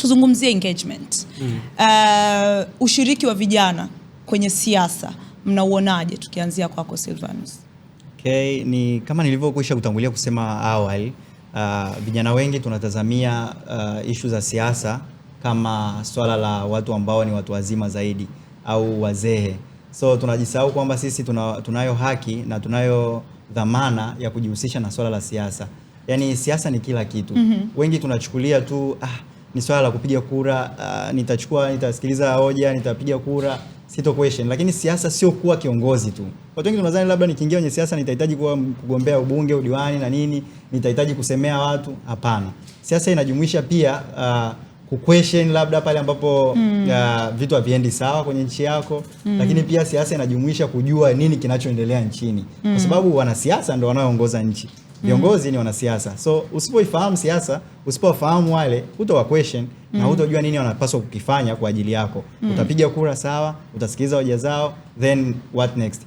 Tuzungumzie engagement. Ushiriki wa vijana kwenye siasa mnauonaje? Tukianzia kwako, Silvanus. Okay, ni kama nilivyokwisha kutangulia kusema awali, vijana wengi tunatazamia ishu za siasa kama swala la watu ambao ni watu wazima zaidi au wazee. So tunajisahau kwamba sisi tunayo haki na tunayo dhamana ya kujihusisha na swala la siasa. Yaani siasa ni kila kitu. Wengi tunachukulia tu ni swala la kupiga kura, nitachukua, nitasikiliza hoja, nitapiga kura, sito question. Lakini siasa sio kuwa kiongozi tu. Watu wengi tunadhani labda nikiingia kwenye siasa nitahitaji kuwa kugombea ubunge, udiwani na nini, nitahitaji kusemea watu. Hapana. Siasa inajumuisha pia kuquestion labda pale ambapo vitu haviendi sawa kwenye nchi yako, lakini pia siasa inajumuisha kujua nini kinachoendelea nchini, kwa sababu wanasiasa ndo wanaoongoza nchi. Viongozi ni wanasiasa. So usipoifahamu siasa, usipofahamu wale, hutowa question na hutojua nini wanapaswa kukifanya kwa ajili yako. Utapiga kura sawa, utasikiliza hoja zao, then what next?